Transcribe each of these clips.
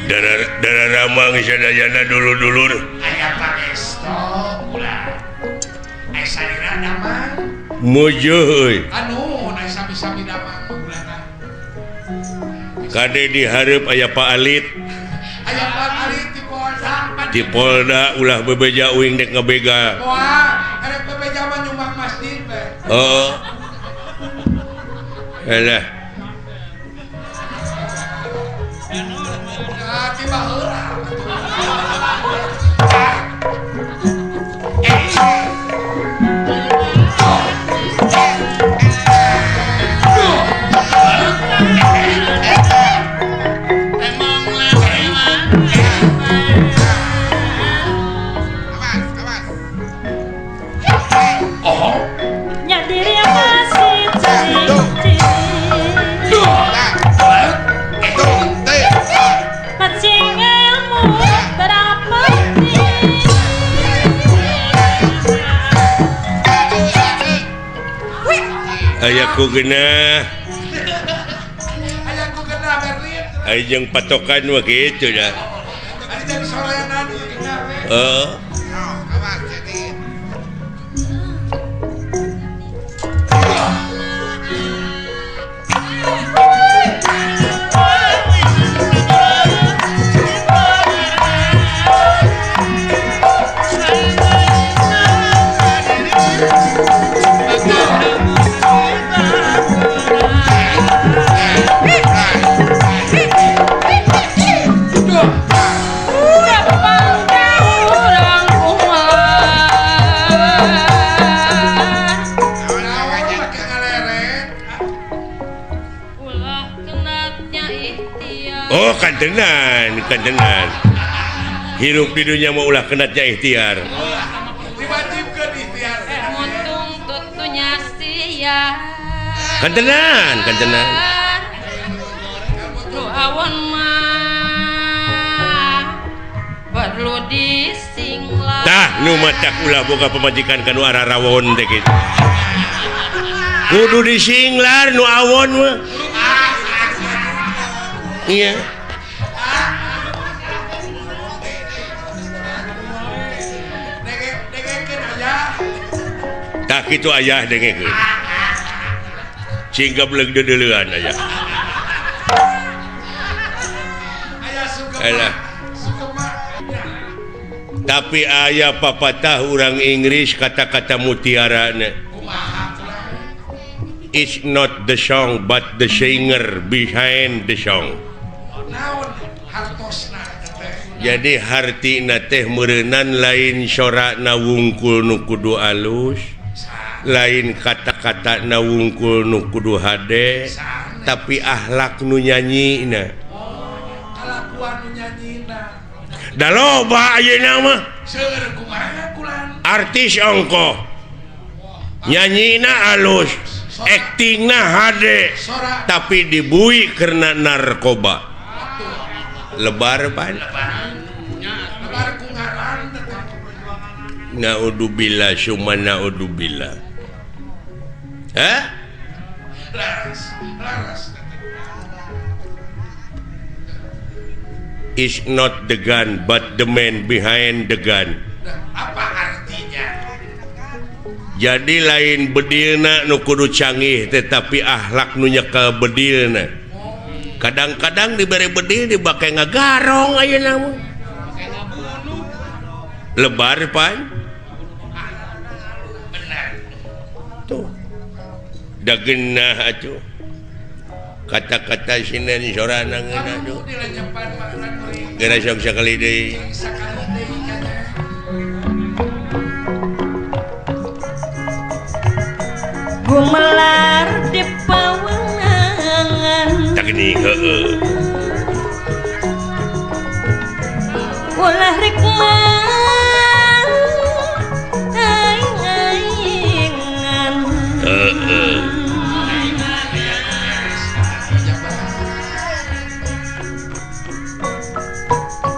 Darah Ramang sadayana dulur-dulur. Aya pangesto ulah. Aya salira damang. Mujuh euy. Anu aya sami-sami damang ulah. Kade dihareup aya Pak Alit. Aya Pak Alit di Polda. Di Polda ulah bebeja uing dek ngabegal. Moal, erek bebeja mah nyumbang masjid we. Heeh. Elah. Ayaku genah. Ayaku genah Berlin. Aya jeung patokan mah kitu dah. Ari jeung sorenan genah we. Heeh. Awas jadi. Oh kantenan, kantenan. Hirup di dunia mau ulah kenatnya ikhtiar. Diwajibkeun ikhtiar. Mutung tutunya sia. Kantenan, kantenan. Nu awon mah perlu disinglah. Tah nu matak ulah boga pamajikan ka nu ararawon teh kitu. Kudu disinglar nu awon mah. Iya. Tak kitu ayah dengekeun. Cing gableg deudeuleun ayah. Alah. Tapi ayah papatah urang Inggris kata-kata mutiarana. It's not the song but the singer behind the song. Jadi hartina teh meureunan lain sorana wungkul nu kudu alus, lain kata-kata na wungkul nu kudu hade, tapi akhlak nu nyanyina. Kalakuan nu nyanyina. Da loba ayeuna mah. Seueur kumaha kulan. Artis ongkoh. Nyanyina alus, aktingna hade, tapi dibui karena narkoba. Lebar pan. Lebar ku ngaran naudzubillah summa naudzubillah. Hah? Laras, laras. It's not the gun but the man behind the gun. Apa artinya? Jadi lain bedilna nu kudu canggih tetapi akhlak nu nyekel bedilna. Kadang-kadang diberi bedil dibake ngagarong ayeuna mah. Lebar pan? Benar. Tuh. Da geunah atuh. Kata-kata sinen sorana ngeunah tuh. Geura sok sakali deui. Gumelar di pawengan. Tak gini heueuh. Ulah rek aing-aingan. Heeh.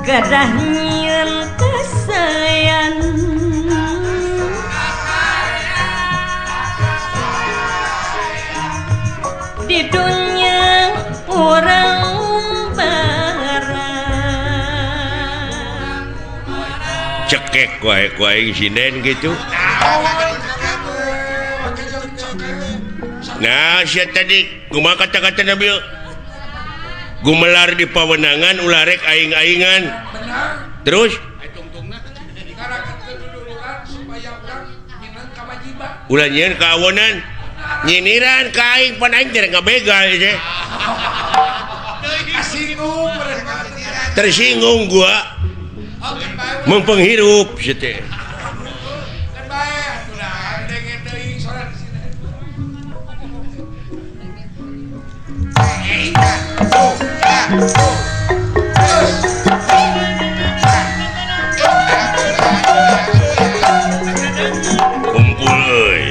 Gadah nyieun kasayan. Di dunia orang barang. Dicekek wae ku aing sinden gitu. Nah, sia tadi kumaha kata-kata Nabil? Gumelar di pawenangan ulah rek aing-aingan. Terus ulah nyieun kaawonan. Nyiniran ka aing pan aing teh ngabegal teh. Tersinggung gua. Mempenghirup sia teh. Kumpul euy.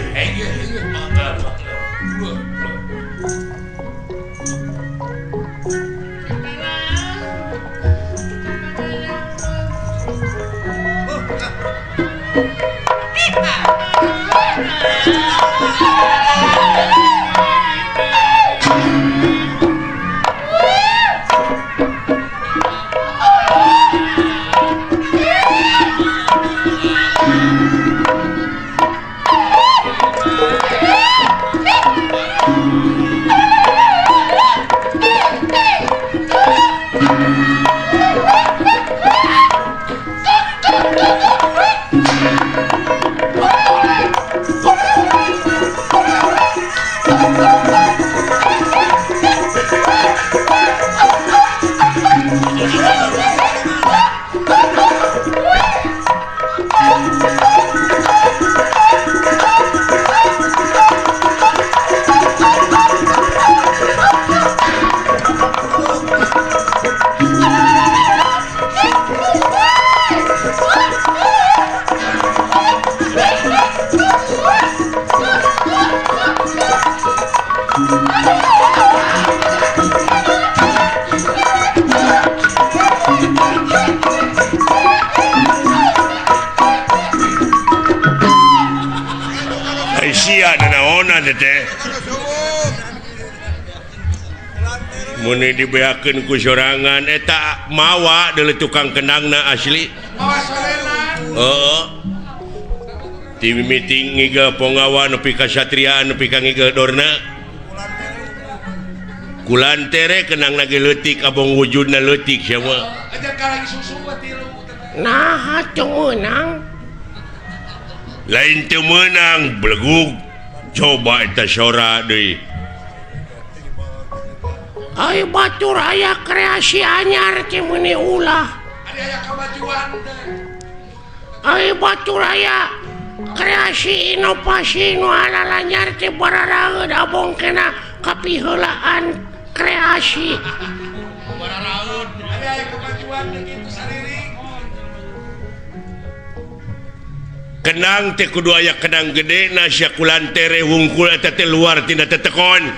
Muni dibeakeun ku sorangan eta mawa deuleu tukang kendangna asli. Heeh. Ti mimiti ngigel ponggawa nepi ka satriaan nepi ka ngigel dorna. Kulantere kendangna ge leutik abong wujudna leutik sia mah. Naha teu meunang? Lain teu meunang belegug. Coba eta sora deui. Ai batur aya kreasi anyar teh meuni ulah. Aya kemajuan teh. Ai batur aya kreasi inovasi nu alalanyar teh bararaeud abong kena kapiheulaan kreasi. Bararaeud aya kemajuan teh kitu sariring. Kenang teh kudu aya kenang gede na sia kulantere wungkul eta teh luar tina tetekon.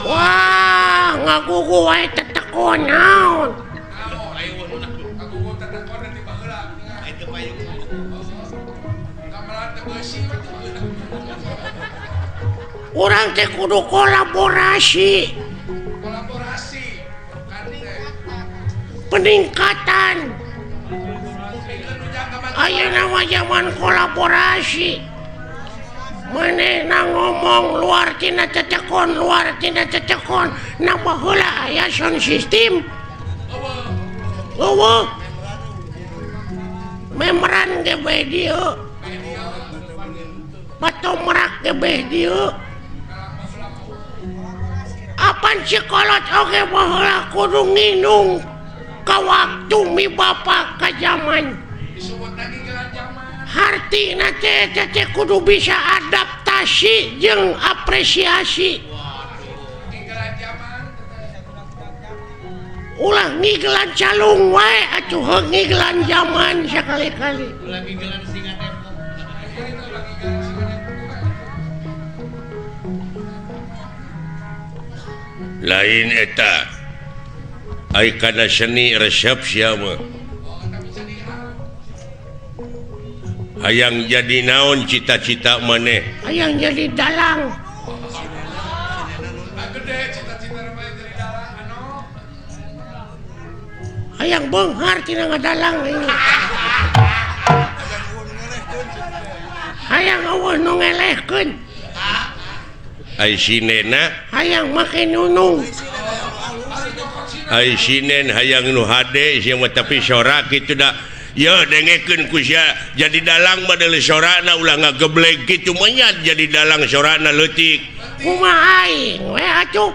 Wah, ngagugu wae tetekon naon. Urang teh kudu kolaborasi. Kolaborasi. Peningkatan. Ayeuna mah zaman kolaborasi. Manehna ngomong luar tina tetekon, luar tina tetekon, na baheula aya sound system. Eueuh. Memeran ge bae dieu. Patomrak ge bae dieu. Apan si kolot oge baheula kudu nginung ka waktu mi bapa ka jaman. Hartina teh teh kudu bisa adaptasi jeung apresiasi. Ulah ngigelan calung wae atuh heuh ngigelan jaman sakali-kali. Ulah ngigelan singa Depok. Lain eta. Ai kana seni resep sia mah. Hayang jadi naon cita-cita maneh? Hayang jadi dalang. Hayang beunghar tina ngadalang ini. Hayang eueuh nu ngelehkeun. Ai sinena hayang make nunung. Ai sinen hayang nu hade sia mah tapi sora kitu da. Ye dengekeun ku sia jadi dalang mah deuleu sorana ulah ngageblek kitu mah nya jadi dalang sorana leutik. Kumaha aing we atuh.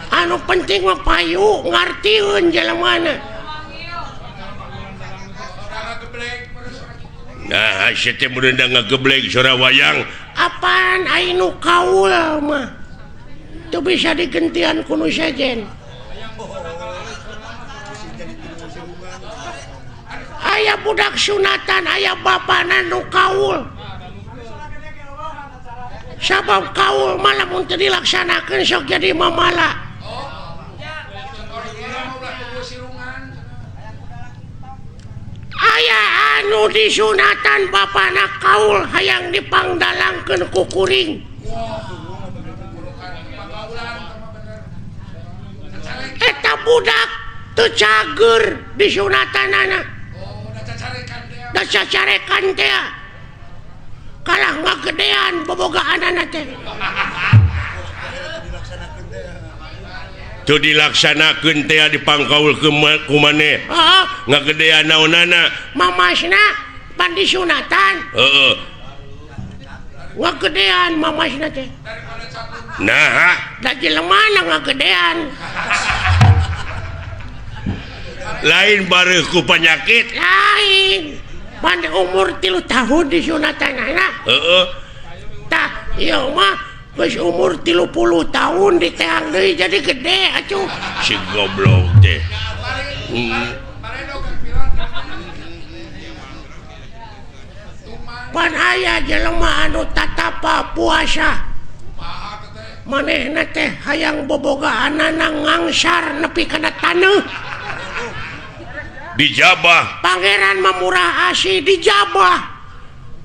Anu penting mah payu ngartieun jelemana. Nah, sia teh mun ngageblek sora wayang. Apaan aing nu kaul mah teu bisa digentian ku nu sejen. Aya budak sunatan aya bapana nu kaul. Sabab kaul mah lamun teu dilaksanakeun sok jadi mamala. Aya anu disunatan bapana kaul hayang dipangdalangkeun ku kuring. Eta budak teu cager disunatanana. Da cacarekan teh. Kalah ngagedean bobogaanana teh. Teu dilaksanakeun teh dipangkaul ku maneh. Heeh, ngagedean naonana? Mamasna pan disunatan. Heeh. Ngagedean mamasna teh. Naha? Da jelemana ngagedean. Lain bareuh ku panyakit. Lain. Pan umur 3 tahun disunatanana. Heeh. Tah, ieu mah geus umur 30 tahun diteang deui jadi gede atuh. Si goblok teh. Pan aya jelema anu tatapa puasa. Manehna teh hayang bobogaanana ngangsar nepi kana taneuh. Dijabah. Pangeran mah murah asih dijabah.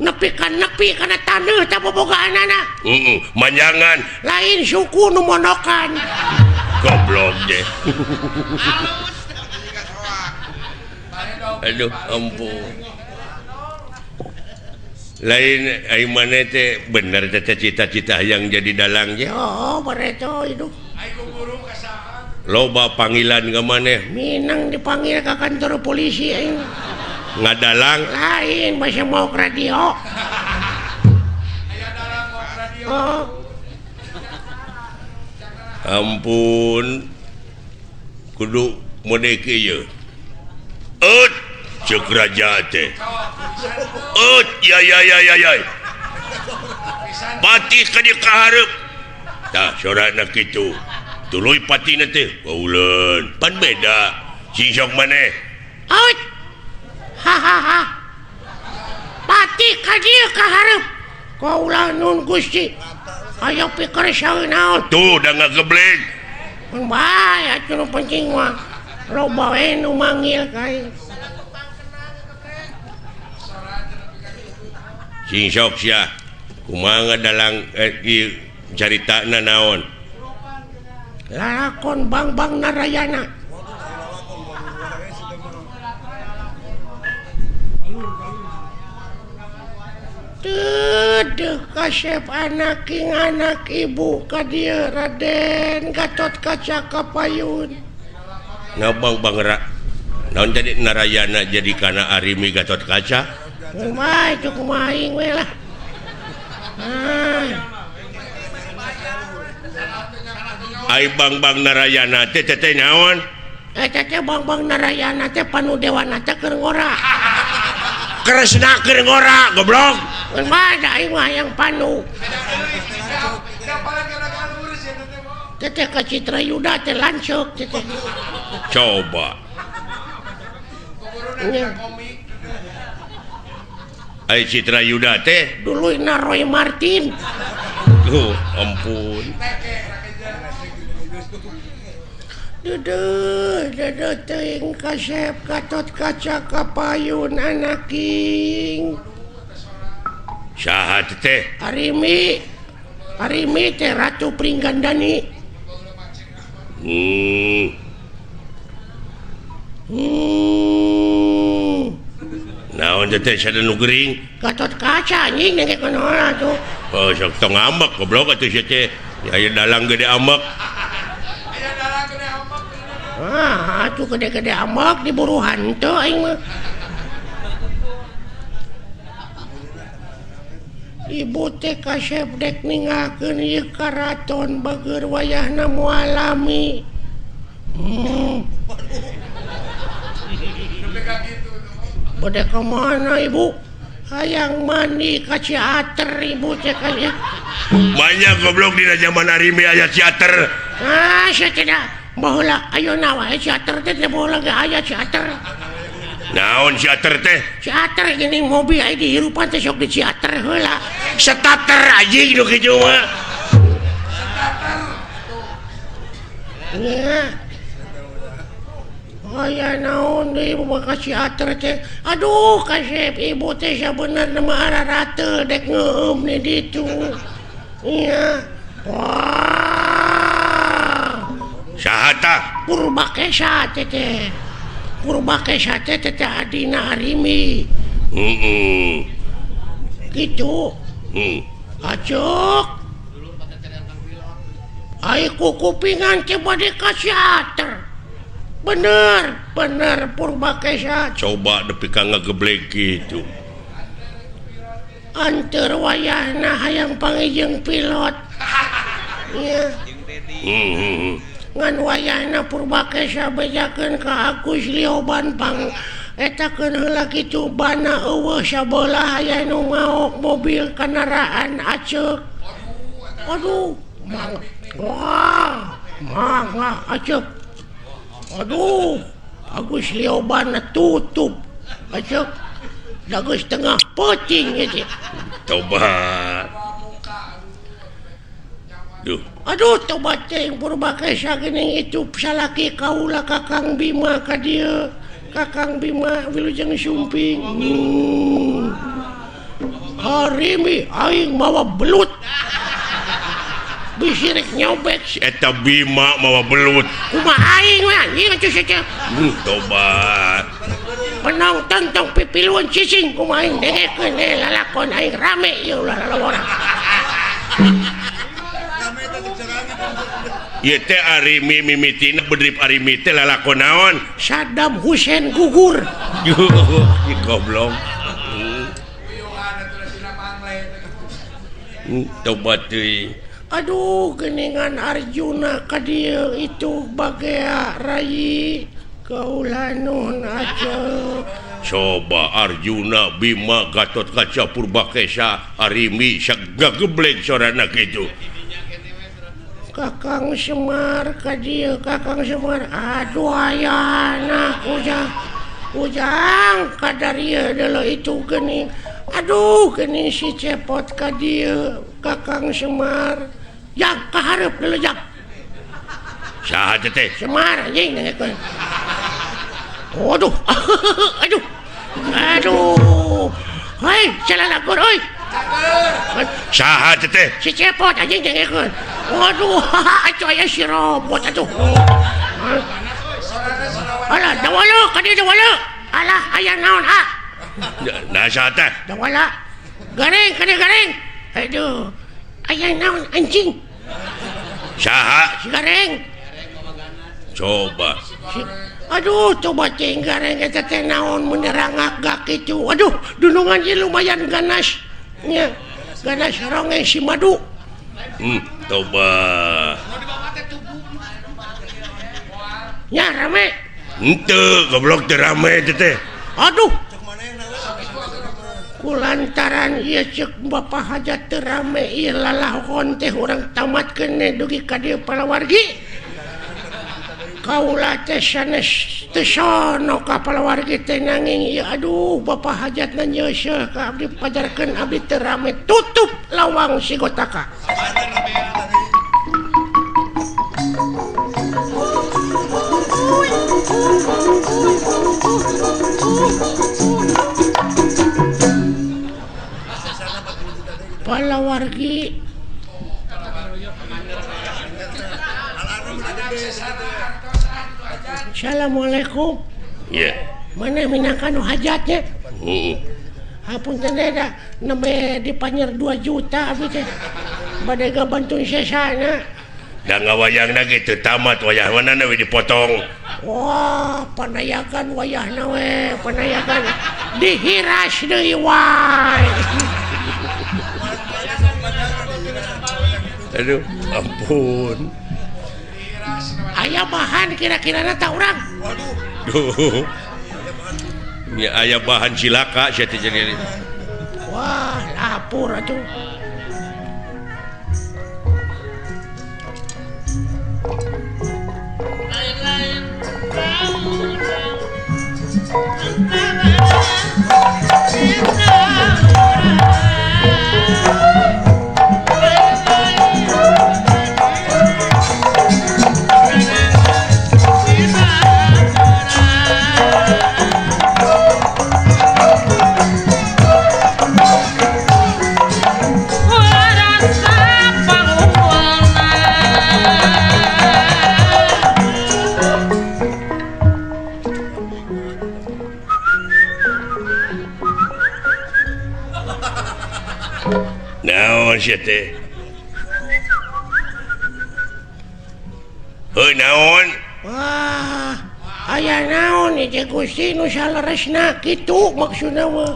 Nepi kana taneuh teh bobogaanana. Heeh, manjangan. Lain suku nu monokan. Goblok deh. Aduh, ampun. Lain ai maneh teh bener teh cita-cita hayang jadi dalang ge. Oh, bareto hidup. Loba panggilan ka maneh. Minang dipanggil ka kantor polisi aing. Ngadalang lain masih mau ke radio. Oh. Ampun. Kudu mode kieu. Eut ceuk raja teh. Eut ya ya ya ya ya. Patih ka dieu ka hareup. Tah sorana kitu. Tuluy patina teh kauleun. Pan beda. Sing sok maneh. Eut. Ha ha ha. Patih ka dieu ka hareup. Kaula nun Gusti. Ayo pikir saeunaon. Tuh da ngageblek. Mun bae atuh nu penting mah. Loba we nu manggil ka aing. Sing sok sia. Kumaha dalang ieu caritana naon? Lalakon Bangbang Narayana. Teu kasep anak king anak ibu ka dieu Raden Gatot Kaca Kapayun. Ngabang Bang naon jadi Narayana jadi kana Arimi Gatot Kaca? Kumaha itu kumaha aing we lah. Ah. Ai Bangbang Narayana teh teh naon? Eta teh Bangbang Narayana teh panu dewana teh keur ngora. Kresna keur ngora goblok. Kumaha da aing mah hayang panu. Teh ka Citra Yuda teh lanceuk teh. Coba. Ai Citra Yuda teh duluina Roy Martin. Tuh, ampun. Duduh, duduh teuing kasep Gatot Kaca Kapayun anaking. Saha teh? Arimi. Arimi teh Ratu Pringgandani. Naon Naon teh sada nu gering? Gatot Kaca anjing dengekeun heula tuh. Oh, sok tong ambek goblok atuh sia teh. Aya dalang gede ambek. Aya dalang gede ambek. Ah, atuh gede-gede ambek diburu hantu aing mah. Ibu teh kasep dek ninggalkeun ieu karaton bageur wayahna moal lami. Bade ka mana ibu? Hayang mandi ka Ciater ibu teh ka. Banyak goblok dina zaman Arimi aya Ciater. Ah, sia tidak. Baheula ayeuna wae Ciater teh teh baheula ge aya Ciater. Naon Ciater teh? Ciater geuning mobil aya dihirupan teh sok di Ciater heula. Starter anjing nu kitu mah. Starter. Nya. Aya naon deui ibu mah ka Ciater teh. Aduh kasep ibu teh sabenerna mah ararateul dek ngeueum di ditu. Nya. Wah. Saha tah? Purba Kesa teh teh. Purba Kesa teh teh adina Arimi. Heeh. Gitu. Acuk. Ai kukupingan teh bade ka Ciater. Bener, bener Purba Kesa. Coba nepi ka ngageblek kitu. Anteur wayahna hayang panggih pilot. Nya. Ngan wayahna Purba Kesa bejakeun ka Agus Lioban pang etakeun heula kitu bana eueuh sabelah aya nu maok mobil kendaraan aceuk. Aduh, mang. Wah, mangga aceuk. Aduh, Agus Lioban tutup. Aceuk. Dagus tengah peuting ieu teh. Tobat. Duh. Aduh, tobat teh Purba Kesa geuning itu salaki kaula Kakang Bima ka dieu. Kakang Bima wilujeng sumping. Harimi aing mawa belut. Bisi rek nyobek si eta Bima mawa belut. Kumaha aing we anjing atuh sia teh. Tobat. Penonton tong pipiluan cicing kumaha aing dengekeun lalakon aing rame ieu ulah lalawora. Ieu teh Arimi mimitina bedrip Arimi teh lalakon naon? Saddam Hussein gugur. Ih goblok. Tobat teuing. Aduh geningan Arjuna ka dieu itu bagea rayi kaula nuhun aceuk. Coba Arjuna Bima Gatot Kaca Purba Kesa Arimi sagageblek sorana kitu. Kakang Semar ka dieu Kakang Semar aduh ayana ujang ujang kadarieu deuleu itu geuning aduh geuning si Cepot ka dieu Kakang Semar jang kahareup deuleu jang saha teh Semar anjing dengekeun. Aduh aduh aduh hei salalakon euy saha teh si Cepot anjing dengekeun. Waduh atuh aya si robot atuh. Alah dawala ka dieu dawala alah aya naon ah nah saha teh dawala gareng ka dieu gareng aduh aya naon anjing saha si gareng coba aduh coba cing gareng eta teh naon menerangak gak kitu aduh dunungan ieu lumayan ganas nya ganas rongeng si madu. Coba nya rame henteu goblok teu rame teh aduh kulantaran ieu ceuk Bapak Hajat teu rame ieu lalakon teh urang tamatkeun dugi ka dieu palawargi kaula teh sanes teu sono ka palawargi teh nanging ieu aduh Bapak Hajatna nyeuseuh ka abdi pajarkeun abdi teu rame tutup lawang sigotaka. Palawargi Assalamualaikum. Yeah. Mana minangka nu hajatnya? Hapunten da nembe dipanyer 2 juta abdi teh. Bade gabantu sesana. Da ngawayangna ge teu tamat wayahna we dipotong. Wah, panayakan wayahna we, panayakan dihiras deui wae. Aduh, ampun. Aya bahan kira-kirana ta urang. Waduh. Duh. Ya aya bahan cilaka sia teh jadi. Wah, lapur atuh. Lain-lain Naon sia teh? Heuh naon? Wah, aya naon ieu Gusti nu saleresna kitu maksudna mah.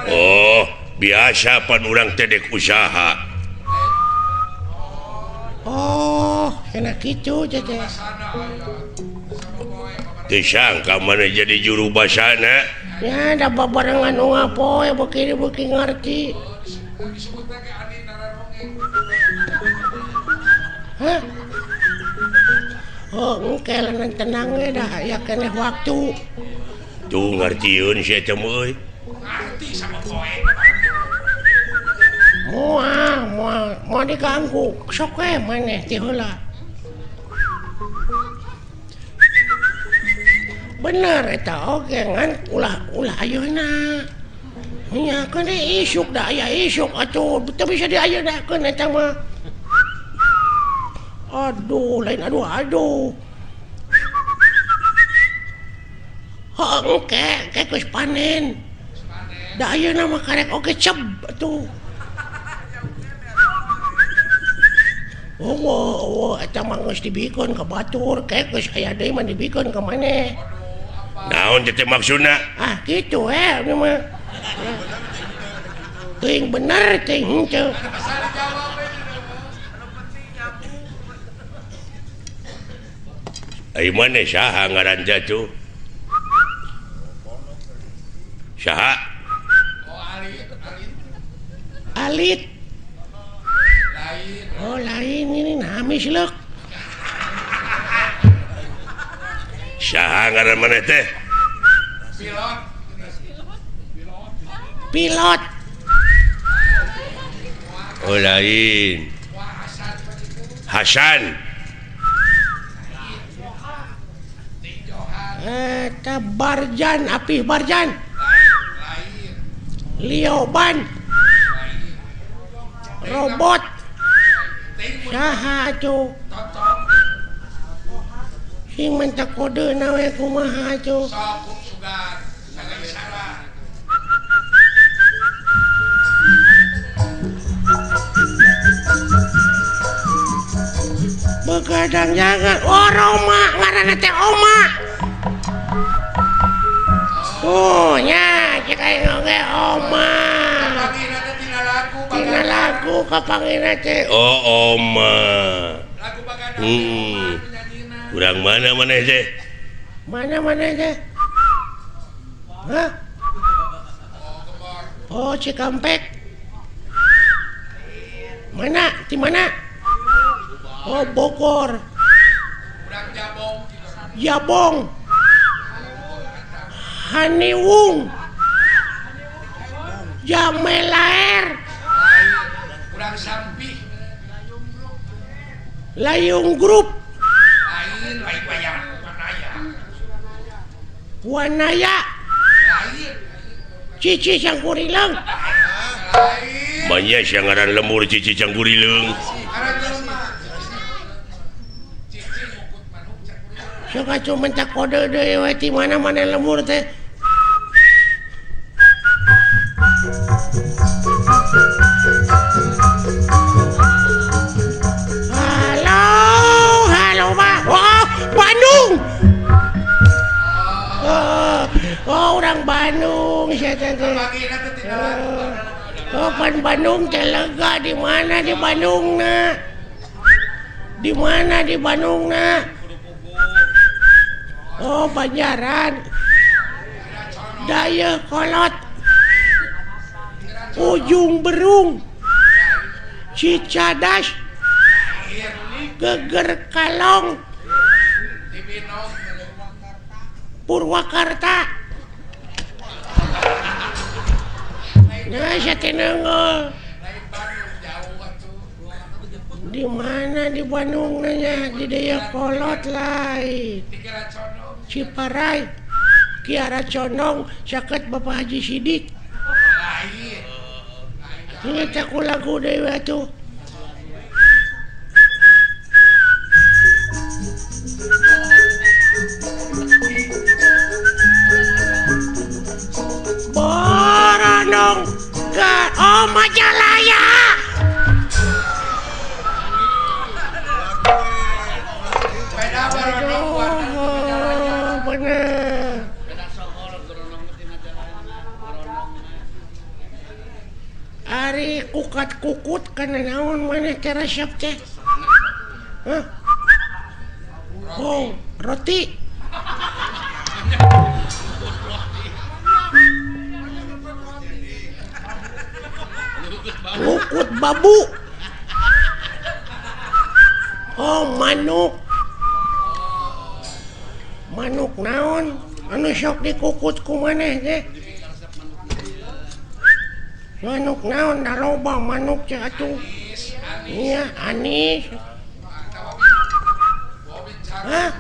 Oh, biasa pan urang teh dek usaha. Oh, cenah kitu teh. Teu sangka maneh jadi juru basana. Ya, da babarengan nu ngapoe beuki-beuki ngarti. Hah? Oh, engke leunang tenang we dah aya keneh waktu. Tuh ngartieun sia teh euy. Ngarti sama poe. Moal, moal, moal diganggu. Sok we maneh ti heula. Bener eta oge ngan ulah ayeuna. Nya keun isuk da aya isuk atuh teu bisa diayeuna eta mah. Aduh, lain aduh aduh. Heuh engke engke geus panen. Da ayeuna mah karek oge ceb atuh. Oh, eta mah geus dibikeun ka batur, ke geus aya deui mah dibikeun ka maneh. Naon teh maksudna? Ah, kitu we ieu mah. Teuing bener teuing henteu. Ai maneh saha ngaran teh atuh? Saha? Oh, Alit, Alit. Alit. Lain. Oh, lain ini nami sileuk. Saha ngaran maneh teh? Pilot. Pilot. Oh, lain. Hasan. Eta Barjan, Apih Barjan. Lioban. Robot. Saha atuh? Sing menta kodeuna we kumaha atuh? Begadang jangan. Oh, Roma ngaranna teh Oma. Oh, nya cek aing oge Oma. Tina lagu kapangina teh. Oh, Oma. Urang mana maneh teh? Mana maneh teh? Hah? Oh, Cikampek. Mana? Di mana? Oh, Bogor. Jabong. Haniwung. Jamelaer. Layung Group. Wanaya. Cici Cangkurileung. Manya sia ngaran lemur Cici Cangkurileung. Sok atuh minta kode deui we ti mana-mana lemur teh. Halo, halo Pak. Oh, Bandung. Oh, orang Bandung saya teh. Oh, pan Bandung teh lega di mana di Bandung na? Di mana di Bandung na? Oh, Banjaran. Dayakolot. Ujung Berung. Cicadas. Geger Kalong. Purwakarta. Nah, saya tenang. Di mana di Bandung nanya di Dayakolot lain. Ciparai, Kiara Condong, saket Bapak Haji Sidik. Ini aku lagu deui atuh. Boronong ke oh Majalaya. Aduh, bener. Ari kukat-kukut kana naon maneh teh resep teh? Hah? Oh, roti. Kukut babu. Oh, manuk. Manuk naon anu sok dikukut ku maneh teh? Manuk naon da loba manuk teh atuh. Iya, anis. Hah?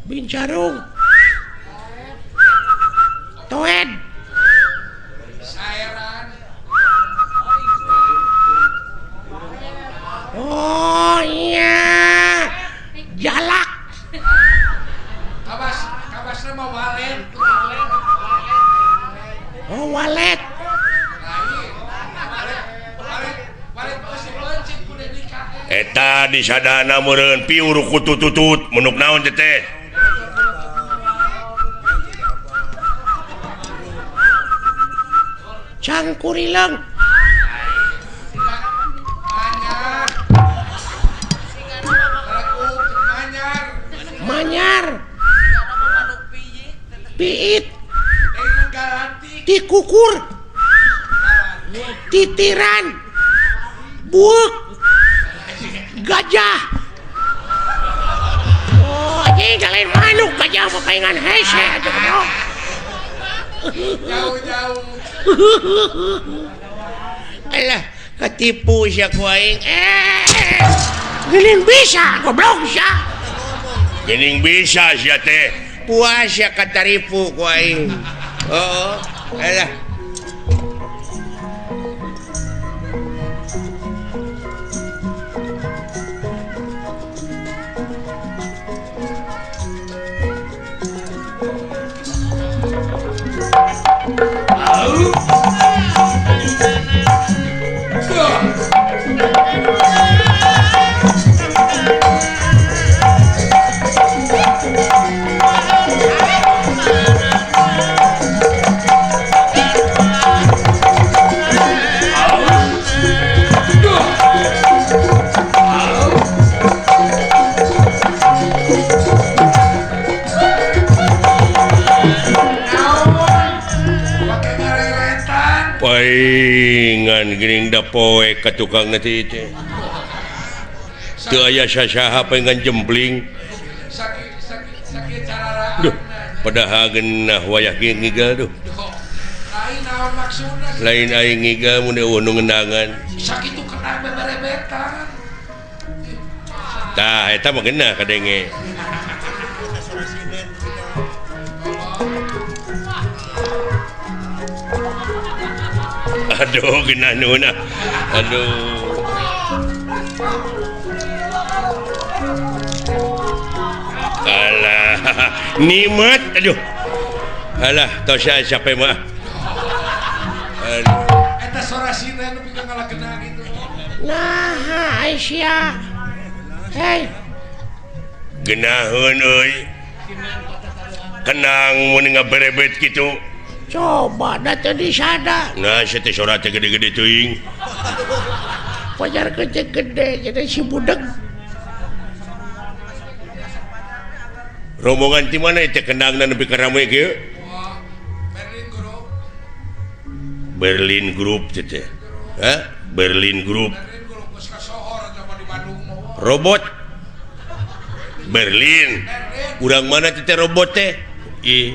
Bincarung. Toed. Oh iya. Jalak. Kabas, kabasna mah walet. Oh, walet. Eta di sadana meureun piur kutututut menuk naon teh teh. Cangkurileung. Manyar. Piit. Tikukur. Titiran. Buuk. Gajah. Oh, anjing lain manuk gajah mah paingan hese atuh goblok. Jauh-jauh. Alah, ketipu sia ku aing. Geuning bisa goblok sia. Geuning bisa sia teh. Puas sia kataripu ku aing. Heeh. Alah. Paingan geuning da poe ka tukang teh teh. Teu aya sasaha paingan jempling. Duh, padahal geunah wayah ge ngigal duh. Lain aing ngigal mun eueuh nu ngendangan. Sakitu kena beberebetan. Tah eta mah geunah kadenge. Aduh geunah nuhun ah. Aduh. Alah, nikmat aduh. Alah, tos siapa mah. Eta sora sina nu pikeun ngalakena gitu. Nah, Aisyah. Hei. Geunaheun euy. Kenang mun ngaberebet kitu. Coba da teu disada. Nah, sia teh sora teh gede-gede teuing. Pajar gede-gede jadi si budeg. Rombongan ti mana teh kendangna nepi ka rame kieu? Berlin Group. Berlin Group teh. Hah? Berlin Group. Berlin Group geus kasohor eta mah di Bandung mah. Robot. Berlin. Urang mana teh robot teh? Ih.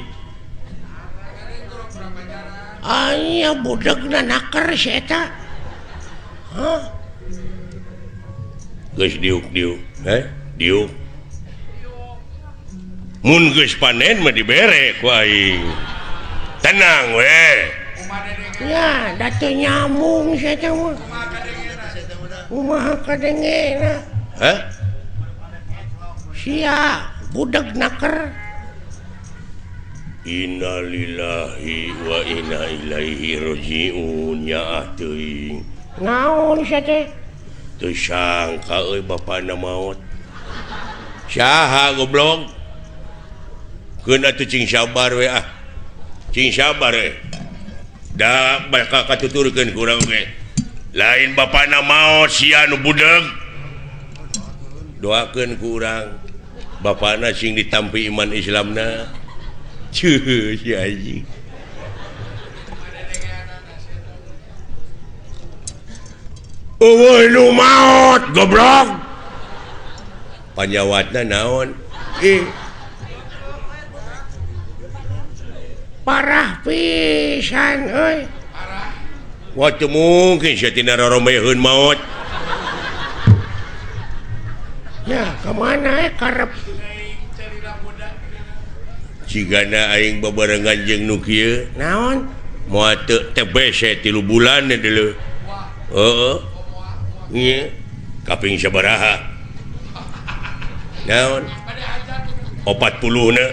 Aya budegna naker si eta. Hah? Geus diuk-diuk, heh? Diuk. Mun geus panen mah dibere ku aing. Tenang we. Ya, da teu nyambung si eta mah. Kumaha kadengena? Hah? Sia budeg naker. Innalillahi wa inna ilaihi rajiun ya teuing. Naon sia teh? Teu sangka euy bapana maot. Saha goblok? Keun atuh cing sabar we ah. Cing sabar we. Da bakal katuturkeun ku urang ge. Lain bapana maot sia nu budeg. Doakeun ku urang bapana sing ditampi iman Islamna. Cuh, si anjing. Eueuh nu maot goblok. Panjawatna naon? Ih. Parah pisan euy. Parah. Wah teu mungkin sia tina roromeheun maot. Ya, kemana karep? Cigana aing babarengan jeung nu kieu. Naon? Moal teu TBC 3 bulan deuleu. Heeh. Nya kaping sabaraha? Naon? 40 na.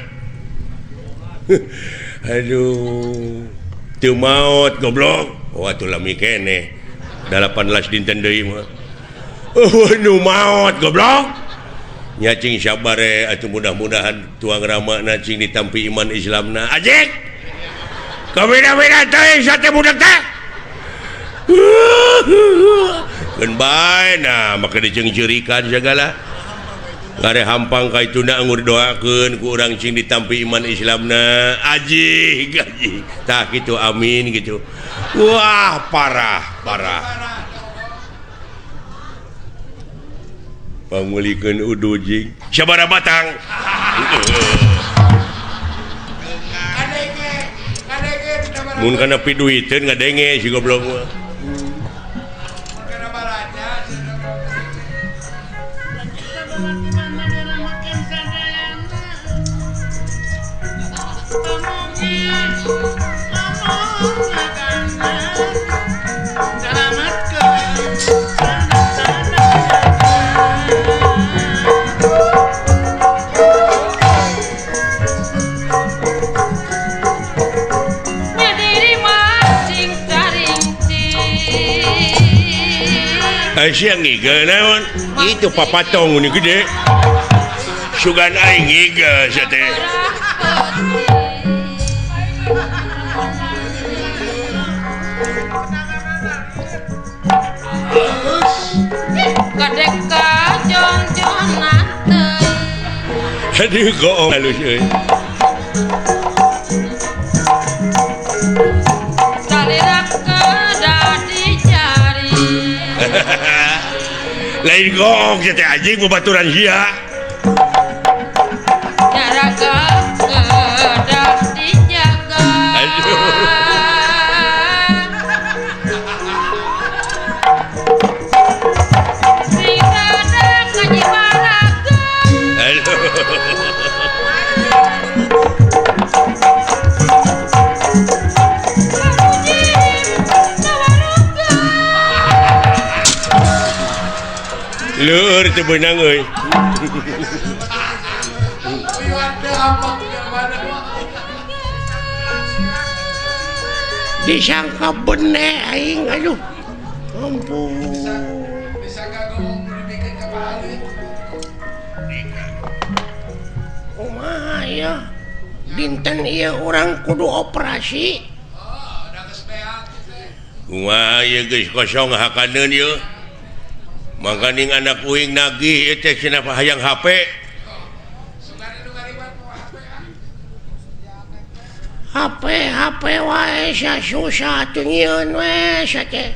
Aduh. Teu maot goblok. Oh atuh lami keneh. 18 dinten deui mah. Oh nu maot goblok. Nya cing sabar atuh mudah-mudahan tuang ramana cing ditampi iman Islamna. Ajik. Kabeda-beda teh sate budak teh. Keun bae nah make diceungceurikan sagala. Ngare hampang ka ituna anggur doakeun ku urang cing ditampi iman Islamna. Ajik, ajik. Tah kitu amin gitu. Wah, parah, parah. Pangulikeun udu jing sabaraha batang. Mun kana piduiteun ngadenge si goblok mah. Aisyah ngigel naon? Itu papatong ini gede. Sugan aing ngigel sia teh. Kadeka jongjonan teuing. Aduh goong halus euy. Salira kedah dicari. Lain goong sia teh anjing babaturan sia. Jaraga kedah dijaga. Aduh. Sing sadar ngajibaraga. Aduh. Leur teu beunang euy. Disangka bene aing aduh. Ampun. Disangka goong nu dibikeun ka Pak Alit. Kumaha ya? Dinten ieu urang kudu operasi. Oh, da geus beak teh. Kumaha ieu geus kosong hakaneun ieu. Mangkaning anak uing nagih ieu teh cenah hayang HP. HP HP wae susah atuh nyieun we sia teh.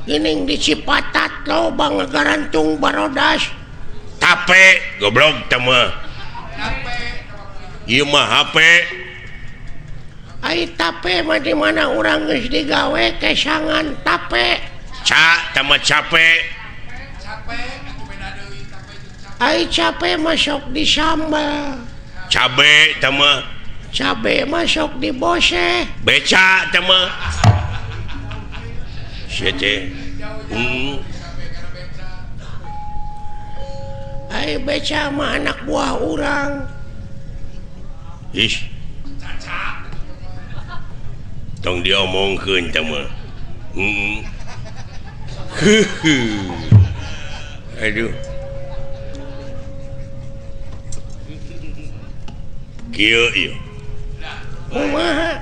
Geuning di Cipatat loba ngagarantung barodas. Tape goblok teh mah. Ieu mah HP. Ai tape mah di mana urang geus digawe kesangan tape. Ca teh mah cape. Cape atuh beda deui tape jeung cape. Ai cape mah sok disambel. Cabe teh mah cabe masuk di bose beca teh mah sia teh. Ai beca mah anak buah urang. Ih, tong diomongkeun teh mah. Aduh. Kieu ieu. Kumaha?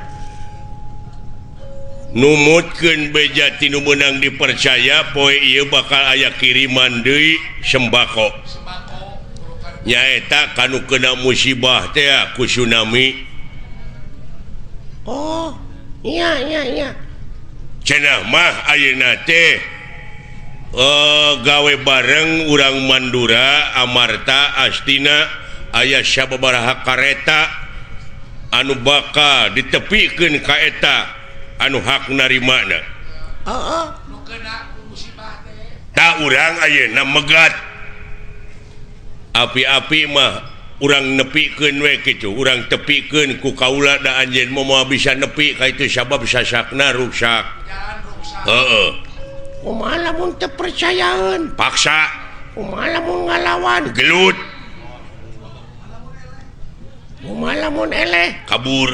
Numutkeun beja ti nu meunang dipercaya poe ieu bakal aya kiriman deui sembako. Nyaeta kanu kena musibah teh ku tsunami. Oh, iya iya iya. Cenah mah ayeuna teh gawe bareng urang Mandura, Amarta, Astina aya sababaraha kareta anu bakal ditepikeun ka eta anu hak narimana. Heeh. Nu kena ku musibah teh. Ta urang ayeuna megat. Api-api mah urang nepikeun we kitu, urang tepikeun ku kaula da anjeun mah moal bisa nepi ka itu sabab sasakna ruksak. Heeh. Kumaha lamun teu percayaeun? Paksa. Kumaha lamun ngalawan? Gelut. Kumaha lamun eleh? Kabur.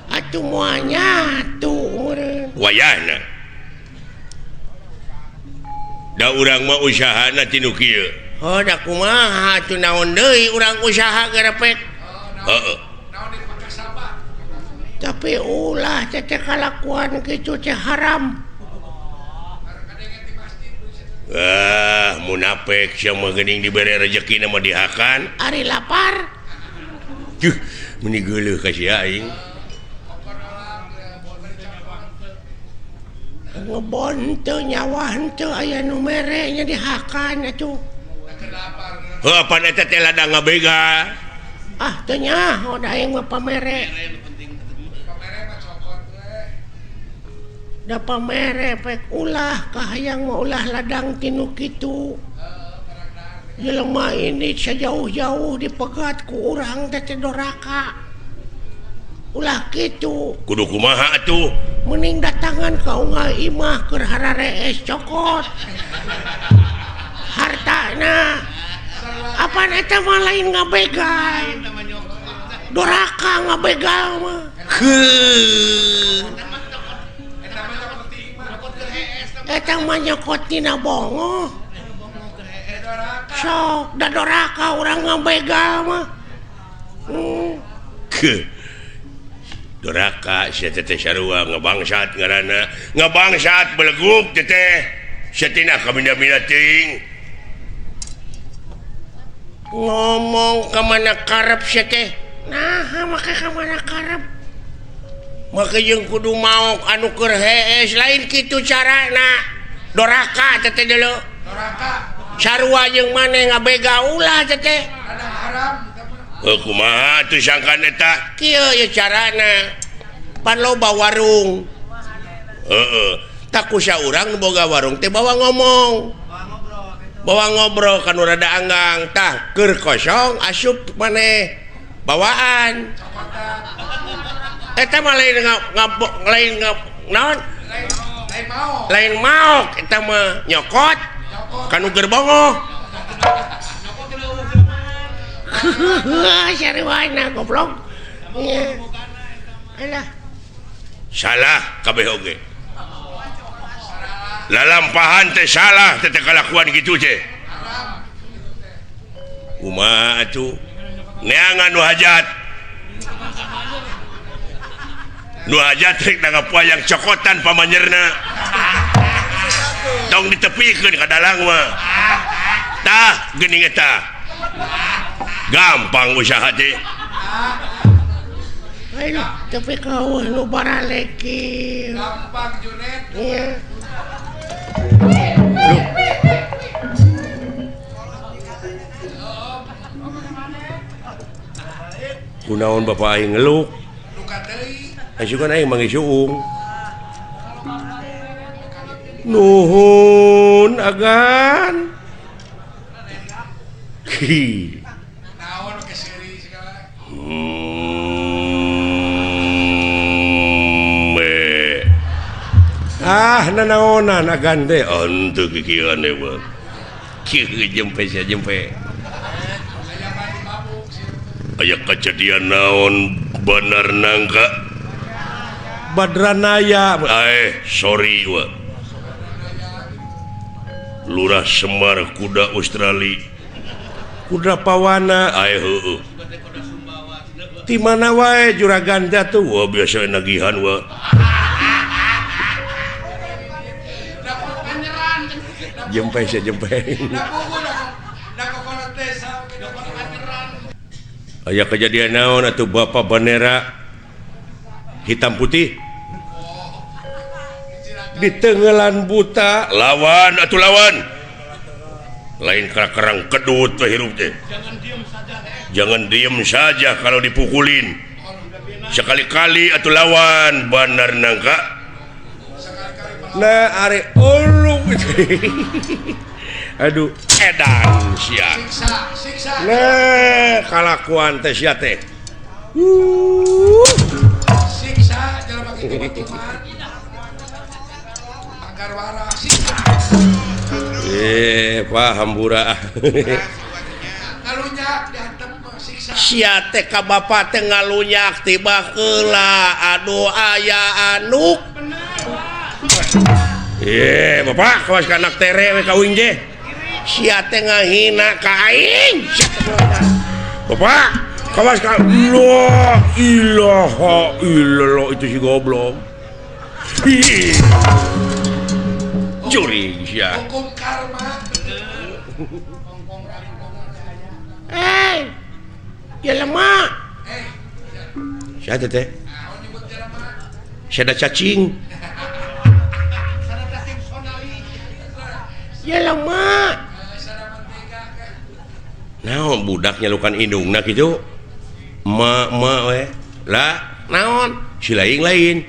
Atuh moal nyatu meureun. Wayahna. Da urang mah usahana ti nu kieu. Heuh da kumaha atuh naon deui urang usaha gerepek. Heeh. Naon dipakasabah. Tapi ulah teh kalakuan kitu teh haram. Ah, munafik sia mah geuning dibere rejeki mah dihakan. Ari lapar. Juh, meni geuleuh ka sia aing. Ngebon teu nyawa henteu aya nu mere nya dihakan atuh. Heuh apan eta teh ladang ngabega. Ah teu nyaho da aing mah pamere. Da pamere pek ulah kahayang mah ulah ladang tinu kitu. Jelema ini sejauh-jauh dipegat ku urang teh doraka. Ulah kitu. Kudu kumaha atuh? Mending datangan ka unggal imah keur hararees cokot. Hartana. Apan eta mah lain ngabegal. Doraka ngabegal mah. Heuh. Eta mah nyokot tina bongoh. Sok da doraka urang ngabegal mah. Doraka sia teh sarua ngabangsat ngaranna. Ngabangsat beleguk teh teh. Sia tina kabina-bina teuing. Ngomong ka mana karep sia teh? Naha make ka mana karep? Make jeung kudu maok anu keur hees lain kitu carana. Doraka teh teh deuleu. Doraka. Sarua jeung maneh ngabega ulah teh teh. Haram. Heuh kumaha atuh sangkan eta? Kieu ye carana. Pan loba warung. Heeh. Tak kusa urang nu boga warung teh bawa ngomong. Bawa ngobrol kan rada anggang. Tah keur kosong asup maneh bawaan. Eta mah lain lain naon? Lain maok eta mah nyokot kanu keur bongoh. Sarwana goblok. Alah. Salah kabeh oge. Lalampahan teh salah teh kalakuan kitu teh. Kumaha atuh? Neangan nu hajat. Nu hajat rek nanggap wayang cokotan pamanyerna. Tong ditepikeun ka dalang mah. Tah geuning eta. Gampang usaha teh. Ayo tapi kau nu baraleki. Gampang Junet. Iya. Kunaon bapak aing ngeluk? Asukan aing manggih suung. Nuhun agan. Hi. Naon ke seri segala. Ah nanaonan agan teh henteu kikieuan deui mah. Kieu jempe sia jempe. Aya kejadian naon bener nangka Badranaya sorry wa. Lurah Semar kuda Australia kuda Pawana heueuh ti mana wae juragan jatuh wah biasa nagihan wa. Jempe sia jempe. Aya kejadian naon atuh bapak bendera hitam putih di tenggelan buta lawan atuh lawan lain kerang kedut we hirup teh. Jangan diem saja kalau dipukulin sekali-kali atuh lawan bener nangka nah are ulung. Aduh edan sia. Siksa, siksa. Nah, kalakuan teh sia teh. Siksa jelema kitu mah. Agar waras siksa. Pak hambura. Ngalunyak dihantem siksa. Sia teh ka bapa teh ngalunyak tiba heula. Aduh aya anuk. Bapak kawas ka anak tere we ka uing je. Sia teh ngahina ka aing. Bapak kawas ka la ilaha illallah itu si goblok. Juring sia. Hukum karma. Jelema. Sia teh teh. Sia da cacing. Jelema. Naon budak nyalukan indungna kitu? Ma ma we. Lah naon? Si lain-lain.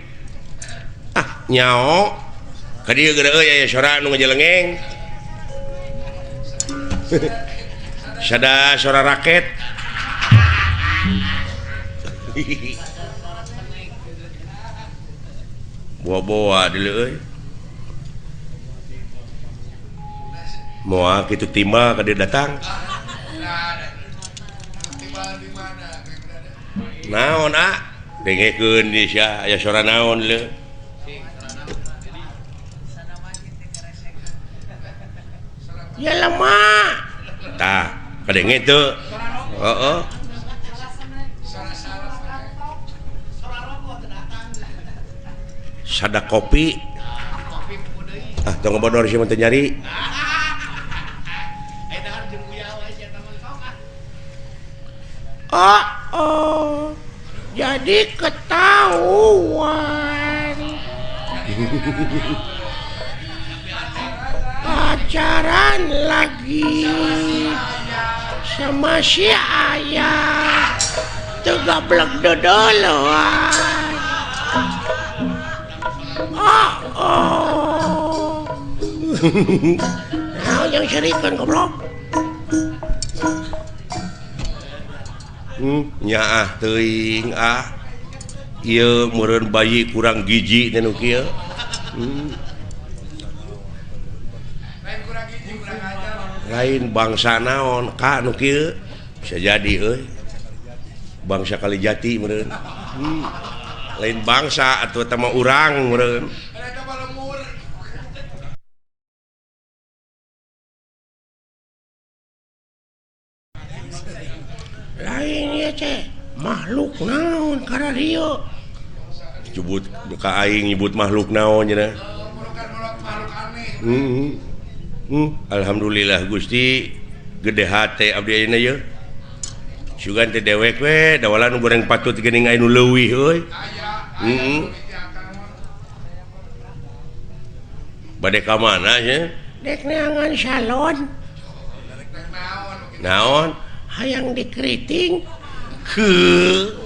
Ah nyao. Ka dieu geura euy aya sora nu ngajelengeng. Sada sora raket. Boa-boa deuleu euy. Moal kitu timbal ka dieu datang. Naon ah? Dengekeun di sia aya sora naon leu. Jelema. Tah, kadenge teu. Heeh. Sada kopi. Ah, tong ngebodor sia mah teu nyari. Oh, oh. Jadi ketahuan. Pacaran lagi sama si ayah. Tuh gablek dodoloan. Oh, oh. Nah, yang serikan goblok. Nyaah teuing ah. Ieu meureun bayi kurang gizi teh nu kieu. Lain bangsa naon ka nu kieu bisa jadi euy. Bangsa Kalijati meureun. Lain bangsa atuh eta mah urang meureun. Lain ieu teh makhluk naon kararieu? Nyebut ka aing nyebut makhluk naon cenah. Alhamdulillah Gusti gede hate abdi ayeuna yeuh. Sugan teh dewek we dawalan nu goreng patut geuning aya nu leuwih euy. Heeh. Bade ka mana nya? Dek neangan salon. Naon? Hayang dikeriting. Heuh.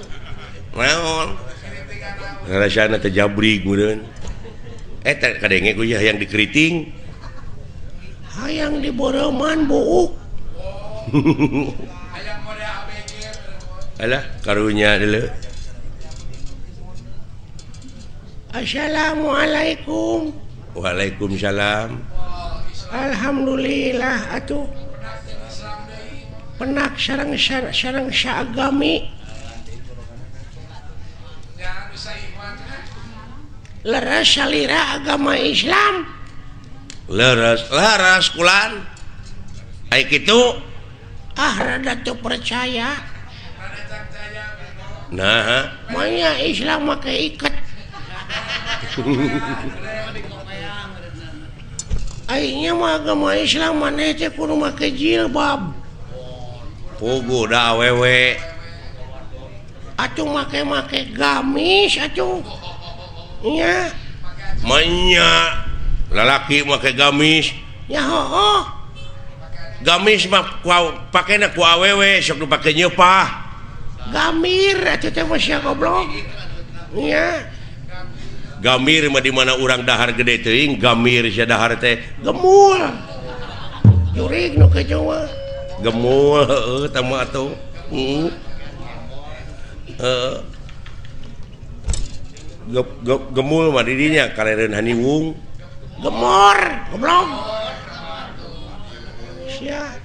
Naon? Rasana teh jabrig meureun. Eta kadenge ku hayang dikeriting. Hayang diboreuman buuk. Alah karunya deuleu. Assalamualaikum. Waalaikumsalam. Alhamdulillah atuh. Penak sareng sareng saagami. Leres salira agama Islam. Leres leres kulan. Ai kitu ah rada teu percaya. Nah, manya Islam make iket. Aingnya mah agama Islam maneh teh kudu make jilbab. Puguh da awewe. Atuh make-make gamis atuh. Nya. Manya lalaki make gamis. Nya hooh. Gamis mah pakena ku awewe sok dipake nyeupah. Gamir atuh teh mah sia goblok. Nya. Gamir mah di mana urang dahar gede teuing, gamir sia dahar teh gemul. Jurig nu kejo mah. Gemul heueuh tah mah atuh. Heeh. Gemul mah di dinya kalereun haniwung. Gemor, goblok. Sia.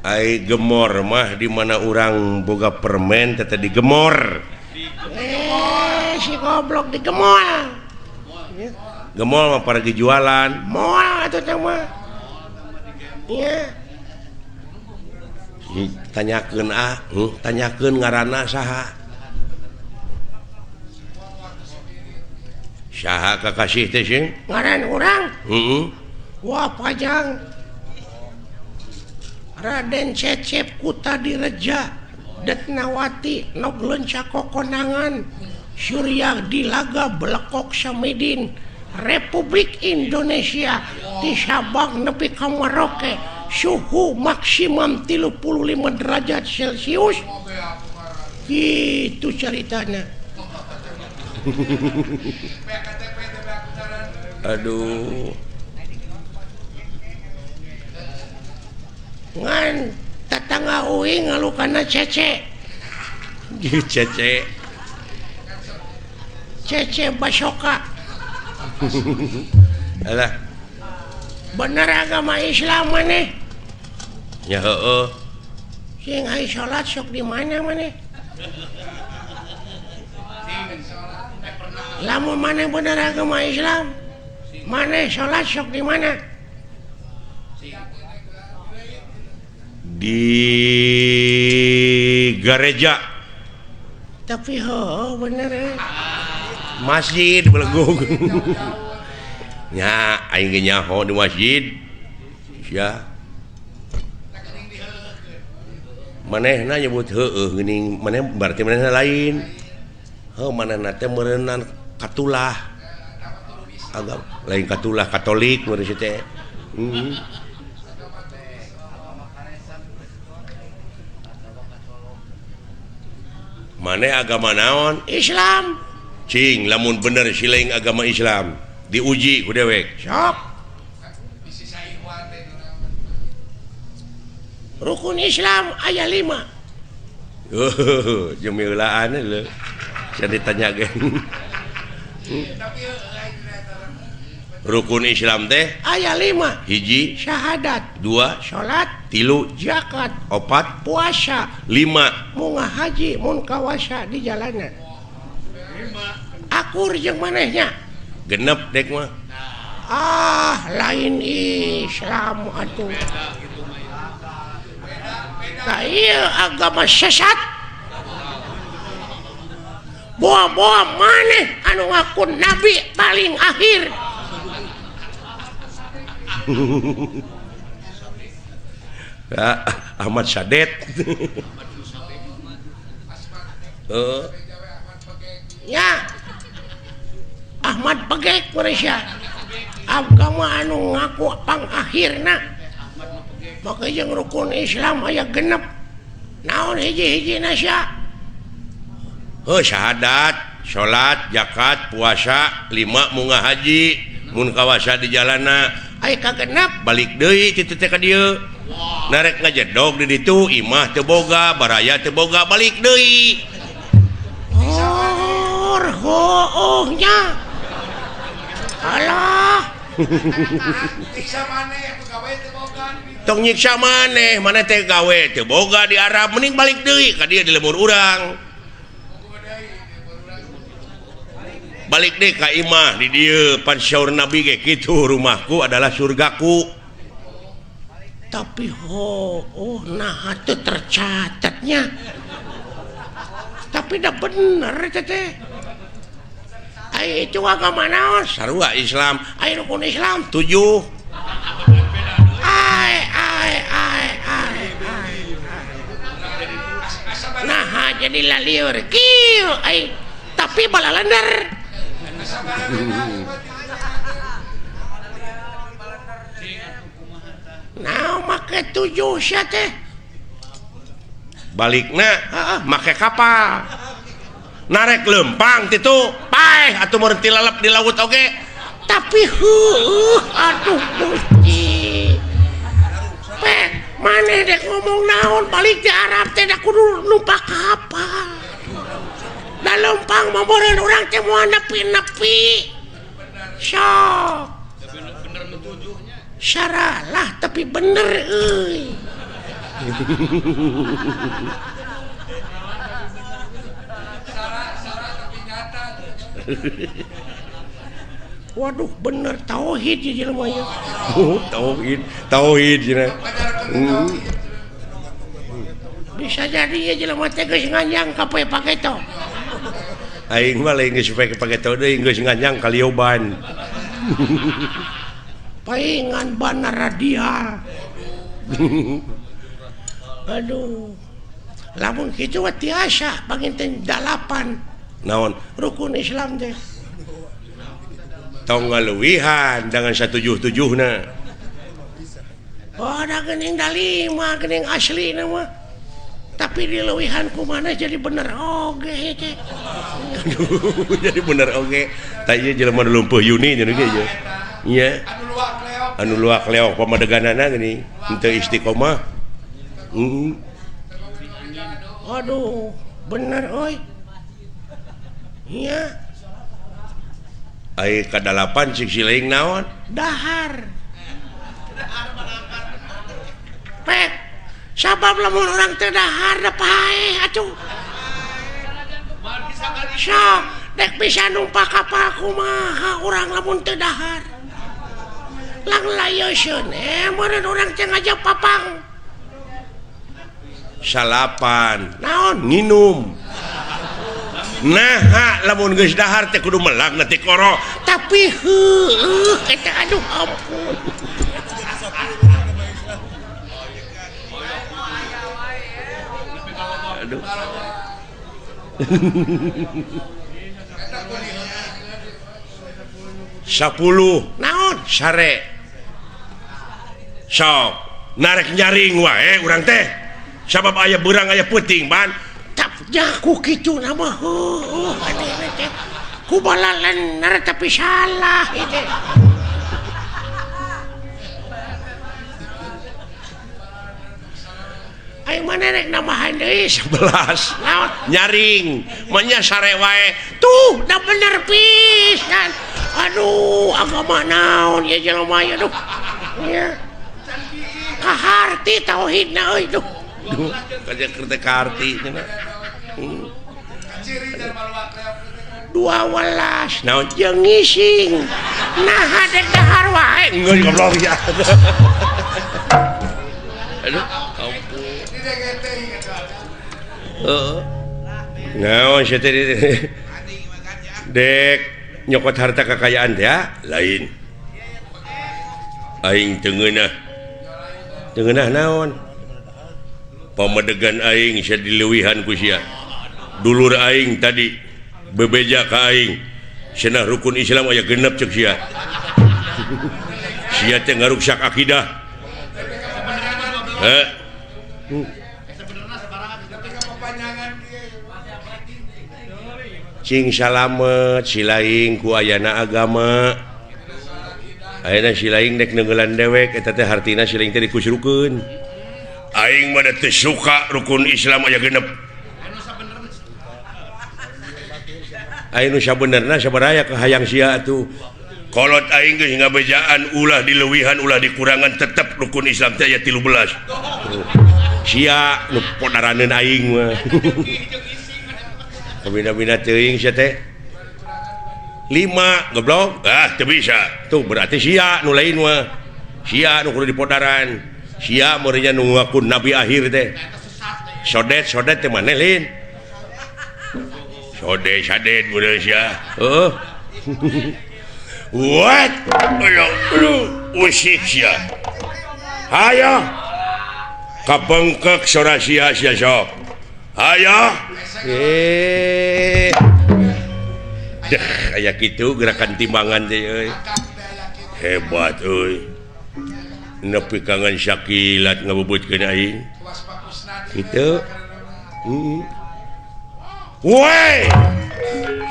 Ai gemor mah di mana urang boga permen teh digemor. Si goblok digemol. Gemol mah paragi jualan. Moal atuh teh mah. Nya. Tanyakeun ah, tanyakeun ngaranna saha. Saha kakasih teh sing? Ngaran urang? Heeh. Wah pajang. Raden Cecep Kutadireja Detnawati Nog Lenca Kokonangan Surya Dilaga Belekok Samidin Republik Indonesia di Sabang nepi ka Merauke suhu maksimum 35 derajat Celcius. Gitu ceritanya. Aduh. Ngan tetangga uing ngalukana cece. Cece. Cece Basoka. Alah. Bener agama Islam maneh? Ya heueuh. Sing ai salat sok di mana maneh? Lamun maneh bener agama Islam, maneh salat sok di mana? Di gereja. Tapi heueuh bener eh. Masjid belegung. Nya aing ge nyaho di masjid. Sia. Manehna nyebut heueuh geuning, maneh berarti manehna lain. Heuh manehna teh meureunnan katulah. Agama lain katulah Katolik meureun si teh. Maneh agama naon? Islam. Cing lamun bener siling agama Islam diuji ku dewek. Sok. Rukun Islam aya 5. Oh, jemilaan leuh. Sia ditanya ge. Rukun Islam teh aya 5. Hiji syahadat, 2 salat, 3 zakat, 4 puasa, 5 munga haji mun kawasa di jalanan. Akur jeung manehnya. Genep dek mah. Ah, lain Islam atuh. Nah, ieu agama sesat. Boa-boa maneh anu ngaku nabi paling akhir. Ya, Ahmad Sadet. Ya. Ahmad Pegek Malaysia. Agama anu ngaku pangakhirna. Maka jeung rukun Islam aya genep. Naon hiji-hijina sia? Heuh, syahadat, salat, zakat, puasa, 5 munga haji, mun kawasa di jalana. Aya kagenep balik deui kitu teh ka dieu. Narek ngajedog di ditu, imah teu boga, baraya teu boga, balik deui. Oh, hoohnya. Alah. Nyiksa maneh atuh gawe teu boga. Tong nyiksa maneh, maneh teh gawe teu boga di Arab, mending balik deui ka dieu di lembur urang. Balik deh ka imah di dieu pan syaur Nabi ge kitu, rumahku adalah surgaku. Tapi oh nah teu tercatatnya. Tapi dah bener teh. Ai itu agama naon? Sarua Islam. Ai rukun Islam 7. Ai ai ai ai. Nah jadi lalieur kieu ai tapi balalender. Nah make 7 sia teh. Balikna make kapal. Narek lempang titu paeh atuh meureun tilalep di laut oge. Tapi heueuh aduh Gusti. Pek maneh dek ngomong naon balik di Arab teh da kudu numpak kapal. Da lempang mah meureun urang teh moal nepi-nepi. Sok. Saralah tapi bener euy. Waduh bener tauhid ieu jelema ieu. Tauhid, tauhid cenah. Bisa jadi ieu jelema teh geus nganjang ka poe paketo. Aing mah lain geus poe paketo deui geus nganjang ka lioban. Paingan bana radial. Aduh. Lamun kitu mah tiasa panginten 8. Naon? Rukun Islam teh. Tong ngaluwihan jangan 177na. Oh, da geuning da 5 geuning aslina mah. Tapi dileuwihan kumaha jadi bener oge teh. Aduh, jadi bener oge. Tah ieu jelema nu lumpuh Yuni cenah ge ieu. Nya. Anu luak leok pamadeganana geuning henteu istiqomah. Aduh, bener euy. Iya. Ai ka-8 cik siling naon? Dahar. Pek. Sabab lamun urang teu dahar da paeh atuh. Sok, dek bisa numpak kapal kumaha urang lamun teu dahar. Lang layoseun meureun urang teh ngajak papang. 9. Naon? Nginum. Nah, lamun geus dahar teh kudu melak na tikoro. Tapi heueuh eta aduh ampun. Aduh. 10. Naon? Sare. Sok, narek nyaring wae urang teh. Sabab aya beurang aya peuting ban. Jaku kitu nama heueuh teh. Ku balalener tapi salah ieu teh. Aing mana rek nambahan deui 11. Naon? Nyaring, manya sare wae. Tuh, da bener pisan. Aduh, agama naon ya jelema ya duh. Ya. Kaharti tauhidna euy duh. Duh, kaja keur teh kaharti cenah. 12 naon jeung ngising. Nah dek dahar wae. Geus goblok ya. Aduh, ampun. Heeh. Naon sia teh dek nyokot harta kekayaan teh lain. Aing teu ngeunah. Teu ngeunah naon? Pamedegan aing sia dileuwihan ku sia. Dulur aing tadi bebeja ka aing. Cenah rukun Islam aya genep ceuk sia. Sia teh ngaruksak akidah. Heh. Cing salamet silaing ku ayana agama. Ayeuna silaing dek neunggelan dewek eta teh hartina silaing teh dikusrukeun. Aing mah teu suka rukun Islam aya genep. Ayeuna nu sabenerna sabaraya kahayang sia atuh. Kolot aing geus ngabejaan ulah dileuwihan ulah dikurangan tetep rukun Islam teh aya 13. Sia nu podaraneun aing mah. Kabina-bina teuing sia teh 5 goblok. Ah teu bisa. Tuh berarti sia nu lain mah. Sia nu kudu dipodaran. Sia meureunnya nu ngaku nabi akhir teh. Sodet-sodet teh maneh lain. Sodet sadet meureun sia. Heeh. What? Aduh, usik sia. Hayo. Kabengkek sora sia sia sok. Hayo. Deh, aya kitu gerakan timbangan teh euy. Hebat euy. Nepi kangen sakilat ngabubutkeun aing. Kitu. Woi.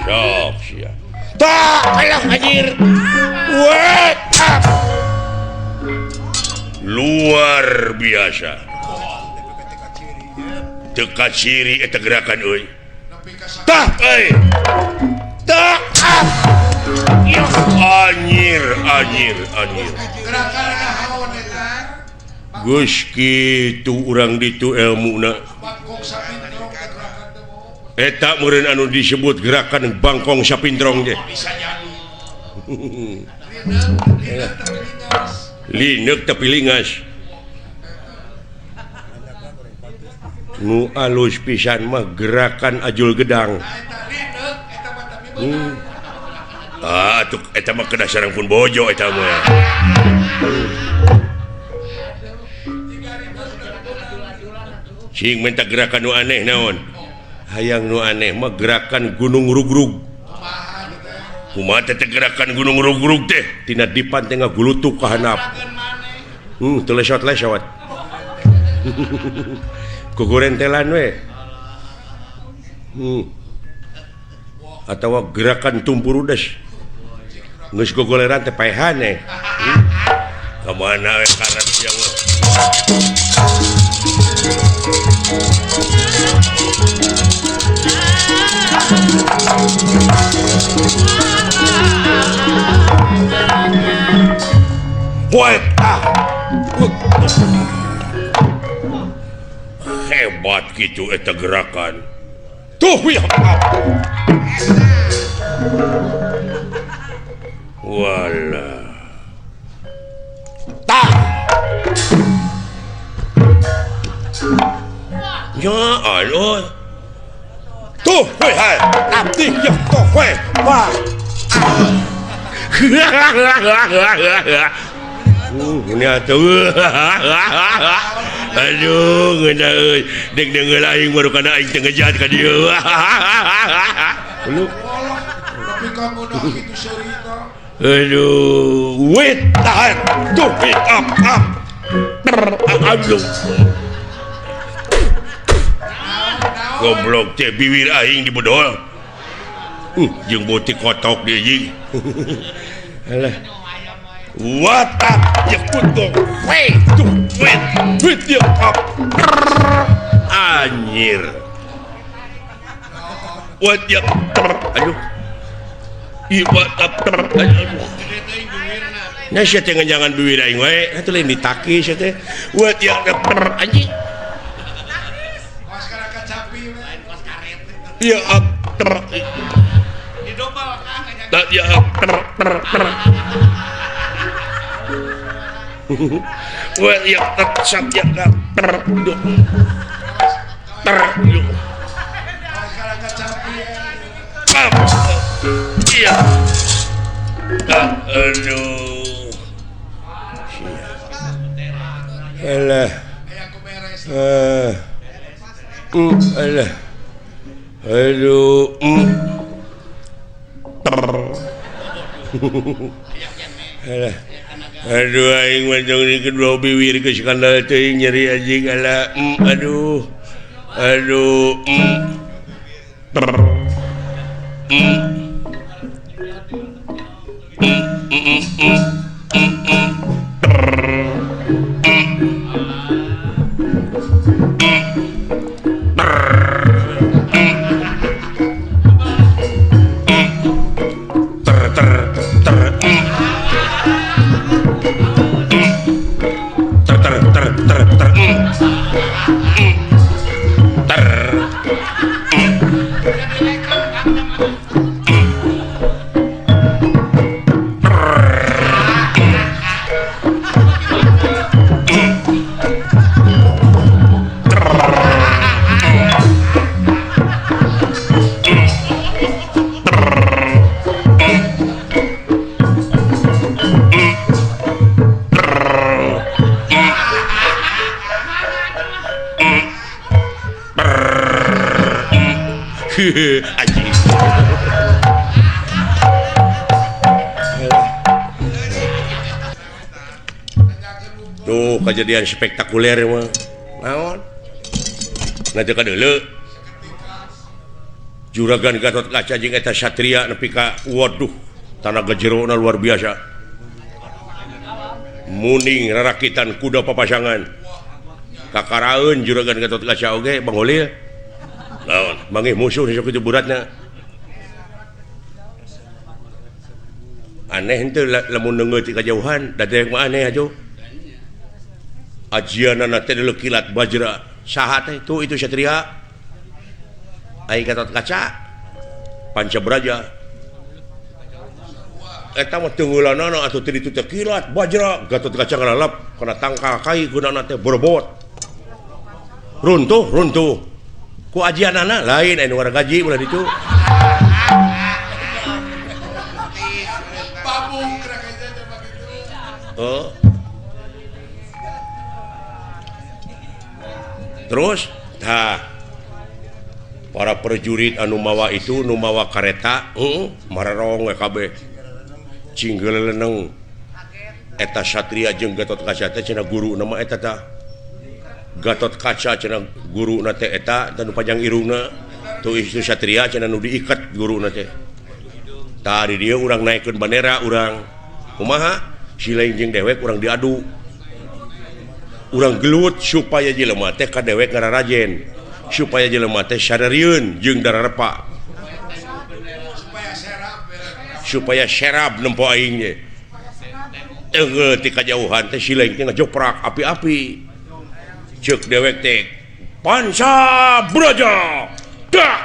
Sok sia. Tah, alah anjir. Woi. Luar biasa. Teu kaciri eta gerakan euy. Tah euy. Tah. Anjir, anjir, anjir. Geus kitu urang ditu elmuna. Eta meureun anu disebut gerakan bangkong sapintrong teh. Lineuk tapi lingas. Nu alus pisan mah gerakan ajul gedang. Ah, atuh eta mah kedah sareng pun bojo eta mah. Cing minta gerakan nu aneh naon? Hayang nu aneh mah gerakan gunung rugrug. Kumaha teh gerakan gunung rugrug teh? Tina dipan teh ngagulutuk ka handap. Teu lesot-lesot. Kugurentelan we. Atawa gerakan tumpurudes. Geus gogoleran teh paehan eh. Ka mana we karep sia mah. Woi, ah. Hebat gitu eta gerakan. Tuh ya. Walah. Tah. Ya Allah. Tuh, woi, hai. Abdi ya tuh, woi. Wah. Ini atuh. Aduh, ngeunah euy. Deg deungeul aing baru kana aing teu ngejat ka dieu. Lu. Tapi kamu dah kitu seurina. Aduh, wait, tahan. Tuh, up, up. Aduh. Goblok teh bibir aing dibedol. Jeung beutik kotok deui jeung. Alah. What up? Ya kutuk. Wait, tuh, wait, wait ya up. Anjir. What ya? Aduh. Nya sia teh nganjangan bibir aing wae, atuh lain ditaki sia teh. Wa ya anjing. Kos kacapi lain kos karet. Iya didobel kah da ya wa ya sat ya ter ter iya. Aduh. Alah. Alah. Aduh. Alah. Aduh aing mah jong di kedua biwir geus skandal teuing nyeri anjing alah. Aduh. Aduh. Anjing. Tuh kejadian spektakuler mah. Naon? Nanti ka deuleu. Juragan Gatot Kaca jeung eta satria nepi ka waduh, tanaga jerona luar biasa. Muning rarakitan kuda papasangan. Kakaraeun Juragan Gatot Kaca oge Bang Holil. Lawan manggih musuh sok kitu buratna. Aneh henteu lamun neungeut ti kajauhan da teh mah aneh atuh. Ajianana teh deuleu kilat bajra. Saha teh tuh itu satria. Ai Gatot Kaca Panca Braja. Eta mah teungeulanana atuh teu ditu teh kilat bajra Gatot Kaca ngalalap kana tangkal kai gunana teh borbot. Runtuh runtuh. Ku ajianana lain anu wargaji ulah ditu. Oh. Terus tah para prajurit anu mawa itu nu mawa kareta mararong we kabeh. Cinggeleneng eta satria jeung Gatot Kaca teh cenah guru nama eta tah. Gatot Kaca cenah guruna teh eta tanu panjang irungna tuh itu satria cenah nu diikat guruna teh. Tah di dieu urang naikeun bandera urang kumaha si lain jeung dewek urang diadu. Urang gelut supaya jelema teh ka dewek ngararajen, supaya jelema teh sadarieun jeung dararepa. Supaya serab nempo aing ge. Teunggeul ti kajauhan teh si lain teh ngajoprak api-api. Cek dewek teh Panca Braja dah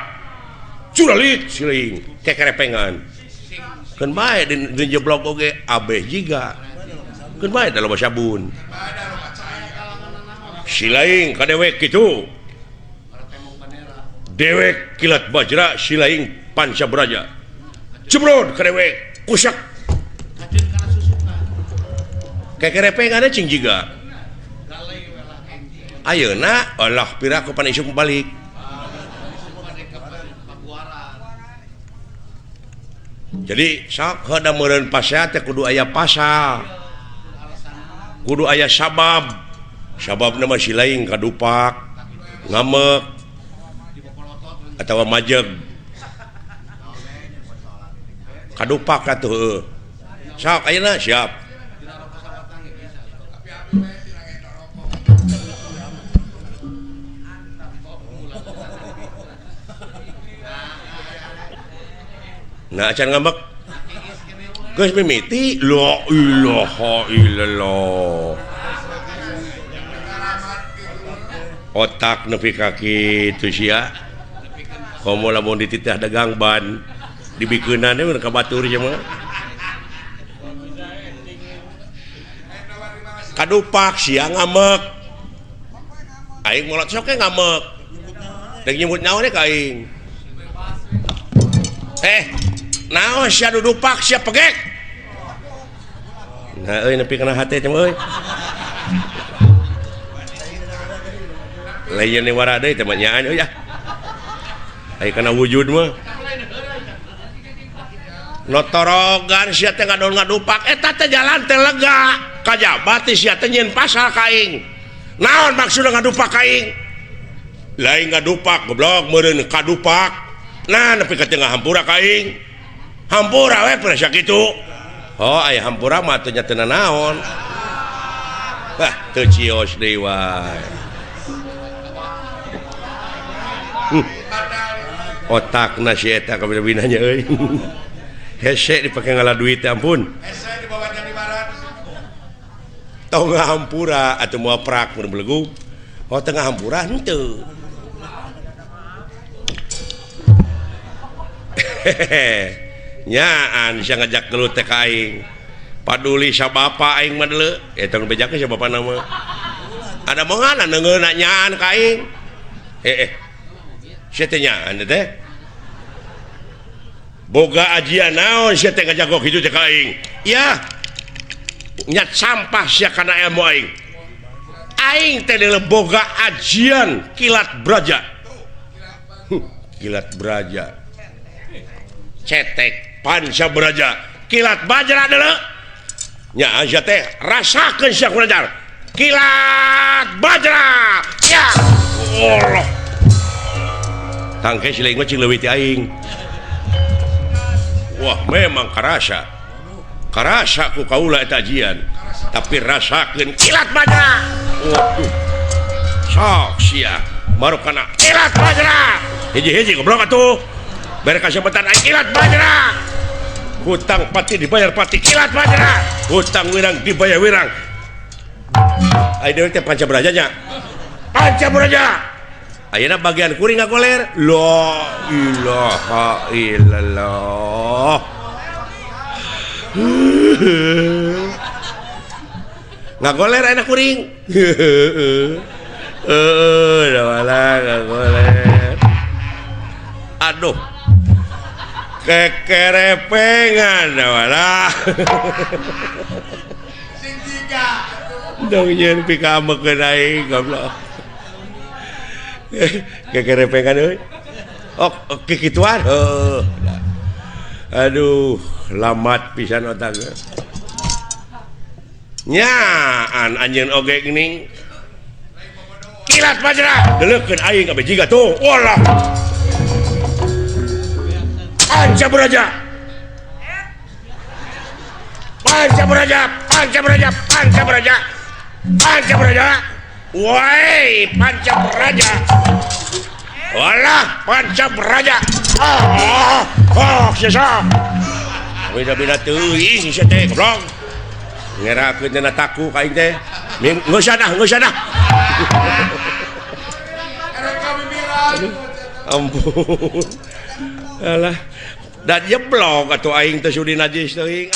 curalit siling teh kerepengan keun bae di jeblok oge abeh jiga keun bae da loba sabun silaing ka dewek kitu dewek kilat bajra silaing Panca Braja jebrod ka dewek kusak kekerepengan cing jiga ayeuna Allah piraku pan isuk balik. Jadi sok heuda meureun pasea teh kudu aya pasal. Kudu aya sabab. Sababna mah si lain kadupak, ngamek atawa majeg. Kadupak atuh heueuh. Sok ayeuna siap. Nah, acan ngambek. Geus mimiti la ilaha illallah. Otak nepi ka kitu sia. Komo lamun dititah dagang ban dibikeunana we ka batur sia mah. Kadupak sia ngamek. Aing molot sok ge ngamek. Deuk nyebut nyawa deh ka aing. Naon sia dudupak sia pegek. Nah euy nepi kana hate teh euy. Lain wara deui teh mah nyaan euy ah. Aya kana wujud mah. Notorogan sia teh ngadon ngadupak eta teh jalan teh lega. Kajaba teh sia teh nyieun pasal ka aing. Naon maksudna ngadupak ka aing? Lain ngadupak goblok meureun kadupak. Nah nepi ka tengah hampura ka aing. Hampura we pernah sakitu. Oh aya hampura mah teh nya teu nanaon. Hah teu cios deui wae. Otakna si eta kabina-binanya euy. Hese dipake ngala duit ampun. Hese dibawa jadi barat. Tong hampura atuh moal prak mun belegug. Oh tengah hampura henteu. Nyaan sia ngajak gelut teh ka aing. Paduli sa bapa aing mah deuleu. Eta nu bejakeun sa bapana mah. Ada mongan neungeunna nyaan ka aing. Sia teh nyaan teh. Boga ajian naon sia teh ngajak kitu teh ka aing. Yah. Nyat sampah sia kana ilmu aing. Aing teh deuleu boga ajian kilat braja. Kilat braja. Cetek panca braja. Kilat bajra deuleu. Nya sia teh rasakeun sia ku ajar. Kilat bajra. Ya. Allah. Tangke si lain mah cing leuwih ti aing. Wah memang karasa. Karasa ku kaula eta ajian. Tapi rasakeun kilat bajra. Waduh. Sok sia marukana kilat bajra. Hiji-hiji goblok atuh. Bere kasebetan aing kilat bajra. Hutang pati dibayar pati kilat bajra. Hutang wirang dibayar wirang. Aing deui teh panca braja nya. Panca braja. Ayeuna bagian kuring ngagoler. La ilaha illallah. Ngagoler ayeuna kuring. Heueuh, da ngagoler. Aduh. Kekerepengan da Sing tiga. Dong nyeun pikamekeun aing goblok. Kekerepengan euy. Oh, kikituan. Heuh. Aduh, lamat pisan otak. Nyaan anjeun oge geuning. Kilat bajra, deuleukeun aing kabeh jiga tuh. Walah. Panca braja. Panca braja, panca braja, panca braja. Panca braja. Woi, panca braja. Walah, panca braja. Ah, oh, sia. Beda-beda teuing sia teh, goblok. Ngerakeun dina taku ka aing teh. Geus dah, geus dah. Ampun. Alah, da jeblok atuh aing teh sudi najis teuing.